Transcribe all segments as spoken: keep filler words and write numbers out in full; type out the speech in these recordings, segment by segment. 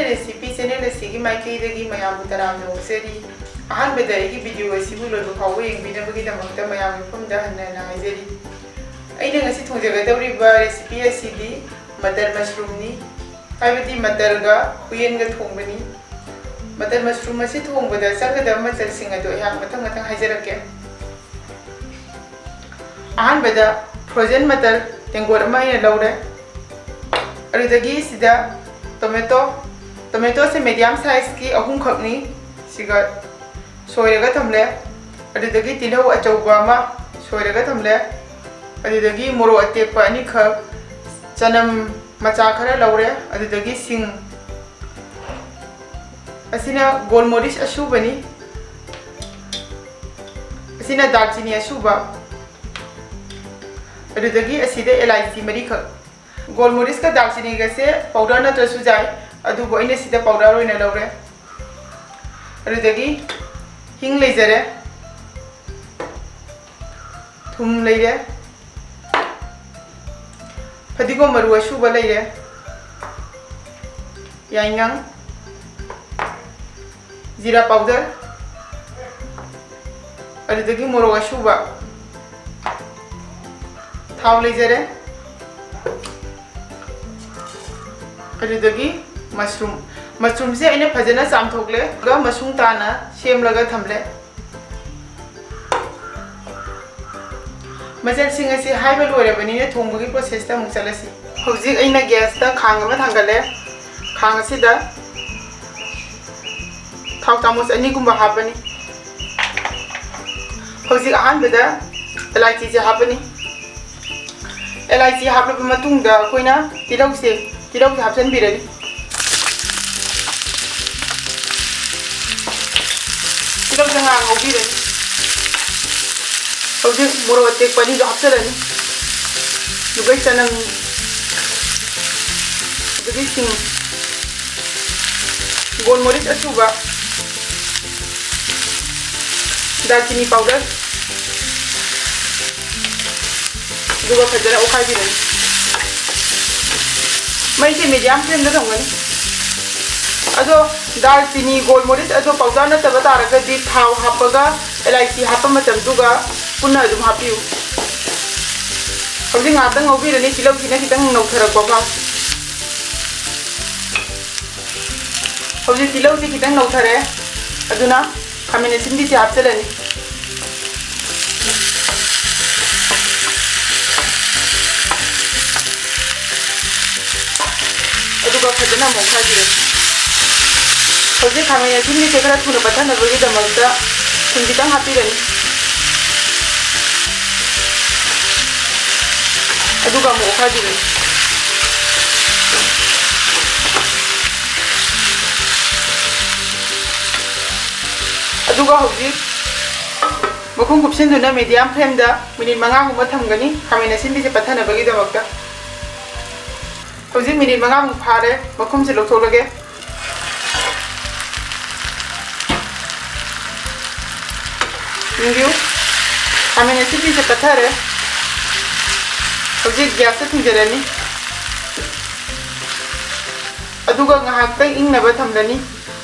S C ꯄꯤ channel ꯑꯁꯤꯒꯤ ꯃꯥꯏꯀꯩꯗꯒꯤ ꯃꯌꯥꯝꯕꯨ ꯇꯔꯥꯝꯅ ꯑꯣꯛꯆꯔꯤ꯫ ꯑꯍꯥꯟꯕꯗ ꯑꯩꯒꯤ ꯚꯤꯗꯤꯑꯣ ꯑꯁꯤꯕꯨ ꯂꯣꯏꯕ ꯐꯥꯎꯕ ꯌꯦꯡꯕꯤꯅꯕꯒꯤꯗꯃꯛꯇ ꯃꯌꯥꯝꯒꯤ ꯃꯐꯝꯗ ꯍꯟꯅ ꯍꯟꯅ ꯍꯥꯏꯖꯔꯤ꯫ ꯑꯩꯅ ꯉꯁꯤ ꯊꯣꯡꯖꯒꯗꯧꯔꯤꯕ ꯔꯦꯁꯤꯄꯤ ꯑꯁꯤꯗꯤ ꯃꯇꯔ ꯃꯁꯔꯨꯝꯅꯤ, ꯍꯥꯏꯕꯗꯤ ꯃꯇꯔꯒ ꯍꯨꯌꯦꯟꯒ ꯊꯣꯡꯕꯅꯤ꯫ ꯃꯇꯔ ꯃꯁꯔꯨꯝ ꯑꯁꯤ ꯊꯣꯡꯕꯗ ꯆꯪꯒꯗꯕ ꯃꯆꯜꯁꯤꯡ ꯑꯗꯨ ꯑꯩꯍꯥꯛ ꯃꯊꯪ ꯃꯊꯪ ꯍꯥꯏꯖꯔꯛꯀꯦ꯫ ꯑꯍꯥꯟꯕꯗ ꯐ꯭ꯔꯣꯖꯟ ꯃꯇꯔ ꯇꯦꯡꯀꯣꯠ ꯑꯃ ꯑꯩꯅ ꯂꯧꯔꯦ꯫ ꯑꯗꯨꯗꯒꯤ ꯁꯤꯗ ꯇꯣꯃꯦꯇꯣ, ꯇꯣꯃꯦꯇꯣꯁꯦ ꯃꯦꯗꯤꯌꯝ ꯁꯥꯏꯖꯀꯤ ꯑꯍꯨꯝꯈꯛꯅꯤ, ꯁꯤꯒ ꯁꯣꯏꯔꯒ ꯊꯝꯂꯦ꯫ ꯑꯗꯨꯗꯒꯤ ꯇꯤꯜꯍꯧ ꯑꯆꯧꯕ ꯑꯃ ꯁꯣꯏꯔꯒ ꯊꯝꯂꯦ꯫ ꯑꯗꯨꯗꯒꯤ ꯃꯣꯔꯣꯛ ꯑꯇꯦꯛꯄ ꯑꯅꯤꯈꯛ, ꯆꯅꯝ ꯃꯆꯥ ꯈꯔ ꯂꯧꯔꯦ, ꯑꯗꯨꯗꯒꯤ ꯁꯤꯡ꯫ ꯑꯁꯤꯅ ꯒꯣꯜ ꯃꯣꯔꯤꯁ ꯑꯁꯨꯕꯅꯤ꯫ ꯑꯁꯤꯅ ꯗꯥꯜꯆꯤꯅꯤ ꯑꯁꯨꯕ꯫ ꯑꯗꯨꯗꯒꯤ ꯑꯁꯤꯗ ꯑꯦꯂꯥꯏꯆꯤ ꯃꯔꯤꯈꯛ꯫ ꯒꯣꯜ ꯃꯣꯔꯤꯁꯀ ꯗꯥꯜꯆꯤꯅꯤꯒꯁꯦ ꯄꯥꯎꯗꯔ ꯅꯠꯇ꯭ꯔꯁꯨ ꯌꯥꯏ, ꯑꯗꯨꯕꯨ ꯑꯩꯅ ꯁꯤꯗ ꯄꯥꯎꯗꯔ ꯑꯣꯏꯅ ꯂꯧꯔꯦ꯫ ꯑꯗꯨꯗꯒꯤ ꯍꯤꯡ ꯂꯩꯖꯔꯦ, ꯊꯨꯝ ꯂꯩꯔꯦ, ꯐꯗꯤꯒꯣꯝ ꯃꯔꯨ ꯑꯁꯨꯕ ꯂꯩꯔꯦ, ꯌꯥꯏꯉꯪ, ꯖꯤꯔꯥ ꯄꯥꯎꯗꯔ, ꯑꯗꯨꯗꯒꯤ ꯃꯣꯔꯣꯛ ꯑꯁꯨꯕ, ꯊꯥꯎ ꯂꯩꯖꯔꯦ, ꯑꯗꯨꯗꯒꯤ ꯃꯁꯔꯨꯝ꯫ ꯃꯁꯔꯨꯝꯁꯦ ꯑꯩꯅ ꯐꯖꯅ ꯆꯥꯝꯊꯣꯛꯂꯦ, ꯑꯗꯨꯒ ꯃꯁꯨꯡ ꯇꯥꯅ ꯁꯦꯝꯂꯒ ꯊꯝꯂꯦ꯫ ꯃꯆꯜꯁꯤꯡ ꯑꯁꯤ ꯍꯥꯏꯕ ꯂꯣꯏꯔꯕꯅꯤꯅ ꯊꯣꯡꯕꯒꯤ ꯄ꯭ꯔꯣꯁꯦꯁꯇ ꯑꯃꯨꯛ ꯆꯠꯂꯁꯤ꯫ ꯍꯧꯖꯤꯛ ꯑꯩꯅ ꯒ꯭ꯌꯥꯁꯇ ꯈꯥꯡ ꯑꯃ ꯊꯥꯡꯒꯠꯂꯦ꯫ ꯈꯥꯡ ꯑꯁꯤꯗ ꯊꯥꯎ ꯆꯥꯃꯁ ꯑꯅꯤꯒꯨꯝꯕ ꯍꯥꯞꯄꯅꯤ꯫ ꯍꯧꯖꯤꯛ ꯑꯍꯥꯟꯕꯗ ꯑꯦꯂꯥꯏꯆꯤꯁꯦ ꯍꯥꯞꯄꯅꯤ꯫ ꯑꯦꯂꯥꯏꯆꯤ ꯍꯥꯞꯂꯕ ꯃꯇꯨꯡꯗ ꯑꯩꯈꯣꯏꯅ ꯇꯤꯜꯍꯧꯁꯦ, ꯇꯤꯜꯍꯧꯁꯦ ꯍꯥꯞꯆꯤꯟꯕꯤꯔꯅꯤ꯫ ꯇꯤꯜꯍꯧꯁꯦ ꯉꯥꯏꯍꯥꯛ ꯉꯧꯕꯤꯔꯅꯤ꯫ ꯍꯧꯖꯤꯛ ꯃꯣꯔꯣꯛ ꯑꯇꯦꯛꯄ ꯑꯅꯤꯗꯣ ꯍꯥꯞꯆꯤꯜꯂꯅꯤ꯫ ꯑꯗꯨꯒ ꯆꯅꯝ, ꯑꯗꯨꯗꯒꯤ ꯁꯤꯡ, ꯒꯣꯜ ꯃꯣꯔꯤꯁ ꯑꯁꯨꯕ, ꯗꯥꯜꯆꯤꯅꯤ ꯄꯥꯎꯗꯔ, ꯑꯗꯨꯒ ꯐꯖꯅ ꯑꯣꯠꯈꯥꯏꯕꯤꯔꯅꯤ꯫ ꯃꯩꯁꯦ ꯃꯦꯗꯤꯌꯝ ꯐ꯭ꯂꯦꯝꯗ ꯊꯝꯒꯅꯤ꯫ ꯑꯗꯣ ꯗꯥꯜꯆꯤꯅꯤ, ꯒꯣꯜꯃꯣꯔꯤꯁ ꯑꯗꯣ powder ꯅꯠꯇꯕ ꯇꯥꯔꯒꯗꯤ ꯊꯥꯎ ꯍꯥꯞꯄꯒ ꯑꯦꯂꯥꯏꯆꯤ ꯍꯥꯞꯄ ꯃꯇꯝꯗꯨꯒ ꯄꯨꯟꯅ ꯑꯗꯨꯝ ꯍꯥꯞꯄꯤꯌꯨ꯫ ꯍꯧꯖꯤꯛ ꯉꯥꯏꯍꯥꯛꯇꯪ ꯉꯧꯕꯤꯔꯅꯤ, ꯇꯤꯜꯍꯧꯁꯤꯅ ꯈꯤꯇꯪ ꯅꯧꯊꯔꯛꯄ ꯐꯥꯎ꯫ ꯍꯧꯖꯤꯛ ꯇꯤꯜꯍꯧꯁꯤ ꯈꯤꯇꯪ ꯅꯧꯊꯔꯦ, ꯑꯗꯨꯅ ꯈꯥꯃꯦꯟ ꯑꯁꯤꯟꯕꯤꯁꯦ ꯍꯥꯞꯆꯤꯜꯂꯅꯤ꯫ ꯑꯗꯨꯒ ꯐꯖꯅ ꯑꯃꯨꯛ ꯑꯣꯠꯈꯥꯏꯕꯤꯔꯅꯤ꯫ ꯍꯧꯖꯤꯛ ꯈꯥꯃꯦꯟ ꯑꯁꯤꯟꯕꯤꯁꯦ ꯈꯔ ꯊꯨꯅ ꯄꯠꯊꯅꯕꯒꯤꯗꯃꯛꯇ ꯊꯨꯝ ꯈꯤꯇꯪ ꯍꯥꯞꯄꯤꯔꯅꯤ꯫ ꯑꯗꯨꯒ ꯑꯃꯨꯛ ꯑꯣꯠꯈꯥꯏꯕꯤꯔꯅꯤ꯫ ꯑꯗꯨꯒ ꯍꯧꯖꯤꯛ ꯃꯈꯨꯝ ꯀꯨꯞꯁꯤꯟꯗꯨꯅ medium flameꯗ minute ꯃꯉꯥꯒꯨꯝꯕ ꯊꯝꯒꯅꯤ, ꯈꯥꯃꯦꯟ ꯑꯁꯤꯟꯕꯤꯁꯦ ꯄꯠꯊꯅꯕꯒꯤꯗꯃꯛꯇ꯫ ꯍꯧꯖꯤꯛ minute ꯃꯉꯥꯃꯨꯛ ꯐꯥꯔꯦ, ꯃꯈꯨꯝꯁꯦ ꯂꯧꯊꯣꯛꯂꯒꯦ꯫ ꯌꯦꯡꯕꯤꯌꯨ, ꯈꯥꯃꯦꯟ ꯑꯁꯤꯟꯕꯤꯁꯦ ꯄꯠꯊꯔꯦ꯫ ꯍꯧꯖꯤꯛ gasꯇ ꯊꯤꯡꯖꯤꯜꯂꯅꯤ, ꯑꯗꯨꯒ ꯉꯥꯏꯍꯥꯛꯇꯪ ꯏꯪꯅꯕ ꯊꯝꯂꯅꯤ꯫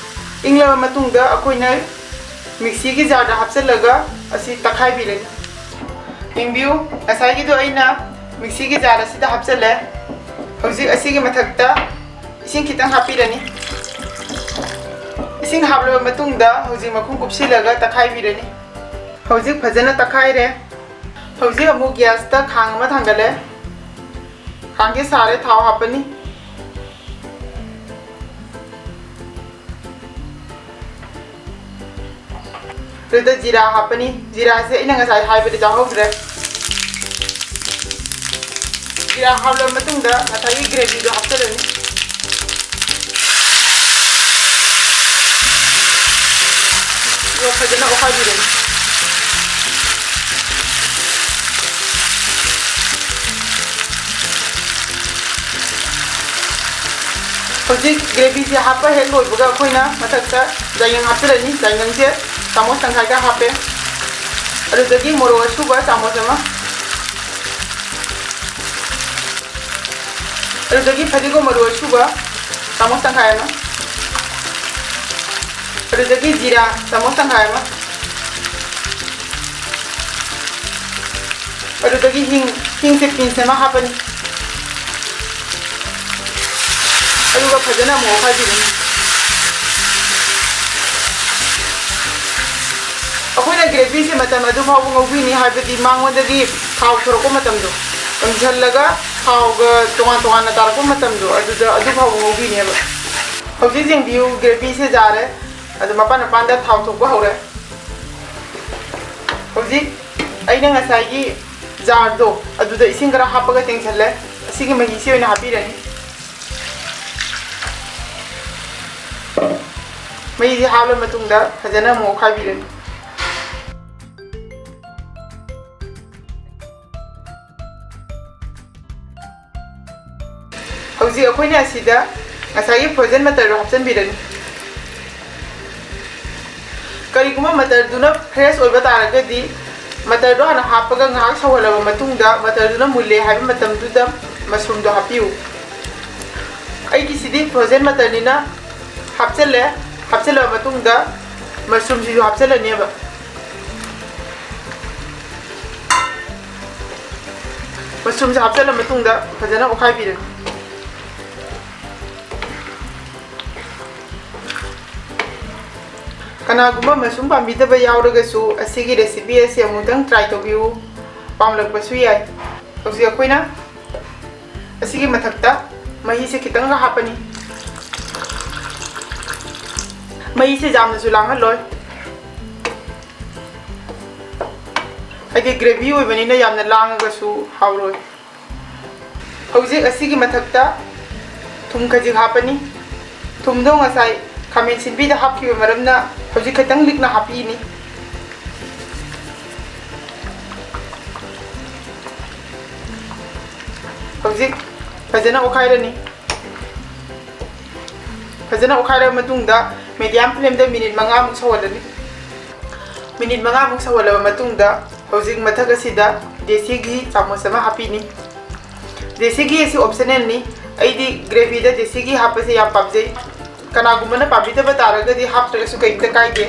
ꯏꯪꯂꯕ ꯃꯇꯨꯡꯗ ꯑꯩꯈꯣꯏꯅ ꯃꯤꯛꯁꯤꯒꯤ jarꯗ ꯍꯥꯞꯆꯤꯜꯂꯒ ꯑꯁꯤ ꯇꯛꯈꯥꯏꯕꯤꯔꯅꯤ꯫ ꯌꯦꯡꯕꯤꯌꯨ, ꯉꯁꯥꯏꯒꯤꯗꯣ ꯑꯩꯅ ꯃꯤꯛꯁꯤꯒꯤ jar ꯑꯁꯤꯗ ꯍꯥꯞꯆꯤꯜꯂꯦ꯫ ꯍꯧꯖꯤꯛ ꯑꯁꯤꯒꯤ ꯃꯊꯛꯇ ꯏꯁꯤꯡ ꯈꯤꯇꯪ ꯍꯥꯞꯄꯤꯔꯅꯤ꯫ ꯏꯁꯤꯡ ꯍꯥꯞꯂꯕ ꯃꯇꯨꯡꯗ ꯍꯧꯖꯤꯛ ꯃꯈꯨꯝ ꯀꯨꯞꯁꯤꯜꯂꯒ ꯇꯛꯈꯥꯏꯕꯤꯔꯅꯤ꯫ ꯍꯧꯖꯤꯛ ꯐꯖꯅ ꯇꯛꯈꯥꯏꯔꯦ꯫ ꯍꯧꯖꯤꯛ ꯑꯃꯨꯛ gasꯇ ꯈꯥꯡ ꯑꯃ ꯊꯥꯡꯒꯠꯂꯦ꯫ ꯈꯥꯡꯁꯦ ꯁꯥꯔꯦ, ꯊꯥꯎ ꯍꯥꯞꯄꯅꯤ꯫ ꯑꯗꯨꯗ ꯖꯤꯔꯥ ꯍꯥꯞꯄꯅꯤ꯫ ꯖꯤꯔꯥꯁꯦ ꯑꯩꯅ ꯉꯁꯥꯏ ꯍꯥꯏꯕꯗꯤ ꯇꯥꯍꯧꯗ꯭ꯔꯦ꯫ ꯖꯤꯔꯥ ꯍꯥꯞꯂꯕ ꯃꯇꯨꯡꯗ ꯉꯁꯥꯏꯒꯤ gravyꯗꯣ ꯍꯥꯞꯆꯤꯜꯂꯅꯤ꯫ ꯑꯗꯨꯒ ꯐꯖꯅ ꯑꯣꯠꯈꯥꯏꯕꯤꯔꯅꯤ꯫ ꯍꯧꯖꯤꯛ gravyꯁꯦ ꯍꯥꯞꯄ ꯍꯦꯛ ꯂꯣꯏꯕꯒ ꯑꯩꯈꯣꯏꯅ ꯃꯊꯛꯇ ꯌꯥꯏꯉꯪ ꯍꯥꯞꯆꯤꯜꯂꯅꯤ꯫ ꯌꯥꯏꯉꯪꯁꯦ ꯆꯥꯃꯁ ꯇꯪꯈꯥꯏꯒ ꯍꯥꯞꯄꯦ꯫ ꯑꯗꯨꯗꯒꯤ ꯃꯣꯔꯣꯛ ꯑꯁꯨꯕ ꯆꯥꯃꯁ ꯑꯃ, ꯑꯗꯨꯗꯒꯤ ꯐꯗꯤꯒꯣꯝ ꯃꯔꯨ ꯑꯁꯨꯕ ꯆꯥꯃꯁ ꯇꯪꯈꯥꯏ ꯑꯃ, ꯑꯗꯨꯗꯒꯤ ꯖꯤꯔꯥ ꯆꯥꯃꯁ ꯇꯪꯈꯥꯏ ꯑꯃ, ꯑꯗꯨꯗꯒꯤ ꯍꯤꯡ, ꯍꯤꯡꯁꯦ ꯄꯤꯟꯁ ꯑꯃ ꯍꯥꯞꯄꯅꯤ꯫ ꯑꯗꯨꯒ ꯐꯖꯅ ꯑꯃꯨꯛ ꯑꯣꯠꯈꯥꯏꯕꯤꯔꯅꯤ꯫ ꯑꯩꯈꯣꯏꯅ ꯒ꯭ꯔꯦꯚꯤꯁꯦ ꯃꯇꯝ ꯑꯗꯨ ꯐꯥꯎꯕ ꯉꯧꯕꯤꯅꯤ, ꯍꯥꯏꯕꯗꯤ ꯃꯉꯣꯟꯗꯒꯤ ꯊꯥꯎ ꯊꯣꯔꯛꯄ ꯃꯇꯝꯗꯣ, ꯀꯪꯁꯤꯜꯂꯒ ꯊꯥꯎꯒ ꯇꯣꯉꯥꯟ ꯇꯣꯉꯥꯟꯅ ꯇꯥꯔꯛꯄ ꯃꯇꯝꯗꯣ, ꯑꯗꯨꯗ, ꯑꯗꯨ ꯐꯥꯎꯕ ꯉꯧꯕꯤꯅꯦꯕ꯫ ꯍꯧꯖꯤꯛ ꯌꯦꯡꯕꯤꯌꯨ, ꯒ꯭ꯔꯦꯚꯤꯁꯦ ꯌꯥꯔꯦ꯫ ꯑꯗꯨ ꯃꯄꯥꯟ ꯃꯄꯥꯟꯗ ꯊꯥꯎ ꯊꯣꯛꯄ ꯍꯧꯔꯦ꯫ ꯍꯧꯖꯤꯛ ꯑꯩꯅ ꯉꯁꯥꯏꯒꯤ ꯖꯥꯔꯗꯣ, ꯑꯗꯨꯗ ꯏꯁꯤꯡ ꯈꯔ ꯍꯥꯞꯄꯒ ꯇꯦꯡꯁꯜꯂꯦ꯫ ꯑꯁꯤꯒꯤ ꯃꯍꯤꯁꯤ ꯑꯣꯏꯅ ꯍꯥꯞꯄꯤꯔꯅꯤ꯫ ꯃꯍꯤꯁꯤ ꯍꯥꯞꯂ ꯃꯇꯨꯡꯗ ꯐꯖꯅ ꯑꯃꯨꯛ ꯑꯣꯠꯈꯥꯏꯕꯤꯔꯅꯤ꯫ ꯍꯧꯖꯤꯛ ꯑꯩꯈꯣꯏꯅ ꯑꯁꯤꯗ ꯉꯁꯥꯏꯒꯤ ꯐ꯭ꯔꯣꯖꯟ ꯃꯇꯔꯗꯣ ꯍꯥꯞꯆꯤꯟꯕꯤꯔꯅꯤ꯫ ꯀꯔꯤꯒꯨꯝꯕ ꯃꯇꯔꯗꯨꯅ ꯐ꯭ꯔꯦꯁ ꯑꯣꯏꯕ ꯇꯥꯔꯒꯗꯤ, ꯃꯇꯔꯗꯣ ꯍꯥꯟꯅ ꯍꯥꯞꯄꯒ ꯉꯥꯏꯍꯥꯛ ꯁꯧꯍꯜꯂꯕ ꯃꯇꯨꯡꯗ, ꯃꯇꯔꯗꯨꯅ ꯃꯨꯜꯂꯦ ꯍꯥꯏꯕ ꯃꯇꯝꯗꯨꯗ ꯃꯁꯔꯨꯝꯗꯣ ꯍꯥꯞꯄꯤꯌꯨ꯫ ꯑꯩꯒꯤꯁꯤꯗꯤ ꯐ꯭ꯔꯣꯖꯟ ꯃꯇꯔꯅꯤꯅ ꯍꯥꯞꯆꯤꯜꯂꯦ꯫ ꯍꯥꯞꯆꯤꯜꯂꯕ ꯃꯇꯨꯡꯗ ꯃꯁꯔꯨꯝꯁꯤꯁꯨ ꯍꯥꯞꯆꯤꯜꯂꯅꯦꯕ꯫ ꯃꯁꯔꯨꯝꯁꯦ ꯍꯥꯞꯆꯤꯜꯂ ꯃꯇꯨꯡꯗ ꯐꯖꯅ ꯑꯣꯠꯈꯥꯏꯕꯤꯔꯅꯤ꯫ ꯀꯅꯥꯒꯨꯝꯕ ꯃꯁꯔꯨꯝ ꯄꯥꯝꯕꯤꯗꯕ ꯌꯥꯎꯔꯒꯁꯨ ꯑꯁꯤꯒꯤ ꯔꯦꯁꯤꯄꯤ ꯑꯁꯤ ꯑꯃꯨꯛꯇꯪ ꯇ꯭ꯔꯥꯏ ꯇꯧꯕꯤꯌꯨ, ꯄꯥꯝꯂꯛꯄꯁꯨ ꯌꯥꯏ꯫ ꯍꯧꯖꯤꯛ ꯑꯩꯈꯣꯏꯅ ꯑꯁꯤꯒꯤ ꯃꯊꯛꯇ ꯃꯍꯤꯁꯦ ꯈꯤꯇꯪꯒ ꯍꯥꯞꯄꯅꯤ꯫ ꯃꯍꯤꯁꯦ ꯌꯥꯝꯅꯁꯨ ꯂꯥꯡꯍꯜꯂꯣꯏ, ꯍꯥꯏꯗꯤ ꯒ꯭ꯔꯦꯚꯤ ꯑꯣꯏꯕꯅꯤꯅ ꯌꯥꯝꯅ ꯂꯥꯡꯉꯒꯁꯨ ꯍꯥꯎꯔꯣꯏ꯫ ꯍꯧꯖꯤꯛ ꯑꯁꯤꯒꯤ ꯃꯊꯛꯇ ꯊꯨꯝ ꯈꯖꯤꯛ ꯍꯥꯞꯄꯅꯤ꯫ ꯊꯨꯝꯗꯣ ꯉꯁꯥꯏ ꯈꯥꯃꯦꯟ ꯁꯤꯟꯕꯤꯗ ꯍꯥꯞꯈꯤꯕ ꯃꯔꯝꯅ ꯍꯧꯖꯤꯛ ꯈꯤꯇꯪ ꯂꯤꯛꯅ ꯍꯥꯞꯄꯤꯅꯤ꯫ ꯍꯧꯖꯤꯛ ꯐꯖꯅ ꯑꯣꯠꯈꯥꯏꯔꯅꯤ꯫ ꯐꯖꯅ ꯑꯣꯠꯈꯥꯏꯔꯕ ꯃꯇꯨꯡꯗ ꯃꯦꯗꯤꯌꯝ ꯐ꯭ꯂꯦꯝꯗ ꯃꯤꯅꯤꯠ ꯃꯉꯥꯃꯨꯛ ꯁꯧꯍꯜꯂꯅꯤ꯫ ꯃꯤꯅꯤꯠ ꯃꯉꯥꯃꯨꯛ ꯁꯧꯍꯜꯂꯕ ꯃꯇꯨꯡꯗ ꯍꯧꯖꯤꯛ ꯃꯊꯛ ꯑꯁꯤꯗ ꯗꯦꯁꯤ ꯘꯤ ꯆꯥꯃꯁ ꯑꯃ ꯍꯥꯞꯄꯤꯅꯤ꯫ ꯗꯦꯁꯤ ꯘꯤ ꯑꯁꯤ ꯑꯣꯞꯁꯅꯦꯜꯅꯤ꯫ ꯑꯩꯗꯤ ꯒ꯭ꯔꯦꯚꯤꯗ ꯗꯦꯁꯤ ꯘꯤ ꯍꯥꯞꯄꯁꯦ ꯌꯥꯝ ꯄꯥꯝꯖꯩ꯫ ꯀꯅꯥꯒꯨꯝꯕꯅ ꯄꯥꯝꯕꯤꯗꯕ ꯇꯥꯔꯒꯗꯤ ꯍꯥꯞꯇ꯭ꯔꯒꯁꯨ ꯀꯩꯝꯇ ꯀꯥꯏꯗꯦ꯫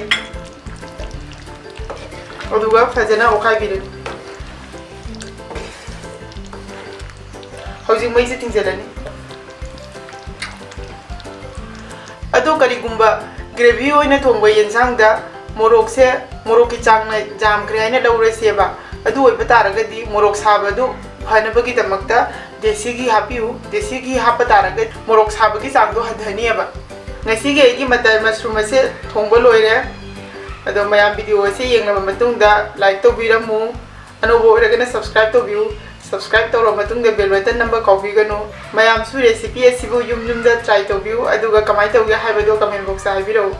ꯑꯗꯨꯒ ꯐꯖꯅ ꯑꯣꯠꯈꯥꯏꯕꯤꯔꯅꯤ꯫ ꯍꯧꯖꯤꯛ ꯃꯩꯁꯦ ꯊꯤꯡꯖꯤꯜꯂꯅꯤ꯫ ꯑꯗꯣ ꯀꯔꯤꯒꯨꯝꯕ gravy ꯑꯣꯏꯅ ꯊꯣꯡꯕ ꯌꯦꯟꯁꯥꯡꯗ ꯃꯣꯔꯣꯛꯁꯦ, ꯃꯣꯔꯣꯛꯀꯤ ꯆꯥꯡꯅ ꯌꯥꯝꯈ꯭ꯔꯦ ꯍꯥꯏꯅ ꯂꯧꯔꯁꯦꯕ꯫ ꯑꯗꯨ ꯑꯣꯏꯕ ꯇꯥꯔꯒꯗꯤ ꯃꯣꯔꯣꯛ ꯁꯥꯕꯗꯨ ꯐꯅꯕꯒꯤꯗꯃꯛꯇ ꯗꯦꯁꯤ ꯘꯤ ꯍꯥꯞꯄꯤꯌꯨ꯫ ꯗꯦꯁꯤ ꯘꯤ ꯍꯥꯞꯄ ꯇꯥꯔꯒꯗꯤ ꯃꯣꯔꯣꯛ ꯁꯥꯕꯒꯤ ꯆꯥꯡꯗꯣ ꯍꯟꯊꯅꯤꯕ꯫ ꯉꯁꯤꯒꯤ ꯑꯩꯒꯤ ꯃꯇꯜ ꯃꯁꯔꯨꯝ ꯑꯁꯦ ꯊꯣꯡꯕ ꯂꯣꯏꯔꯦ꯫ ꯑꯗꯣ ꯃꯌꯥꯝ video ꯑꯁꯦ ꯌꯦꯡꯂꯕ ꯃꯇꯨꯡꯗ like ꯇꯧꯕꯤꯔꯝꯃꯨ꯫ ꯑꯅꯧꯕ ꯑꯣꯏꯔꯒꯅ subscribe ꯇꯧꯕꯤꯌꯨ꯫ Subscribe ꯇꯧꯔꯕ ꯃꯇꯨꯡꯗ bell button ꯅꯝꯕ ꯀꯥꯎꯕꯤꯒꯅꯨ꯫ ꯃꯌꯥꯝꯁꯨ recipe ꯑꯁꯤꯕꯨ ꯌꯨꯝ ꯌꯨꯝꯗ try ꯇꯧꯕꯤꯌꯨ, ꯑꯗꯨꯒ ꯀꯃꯥꯏꯅ ꯇꯧꯒꯦ ꯍꯥꯏꯕꯗꯣ comment box ꯇ ꯍꯥꯏꯕꯤꯔꯛꯎ꯫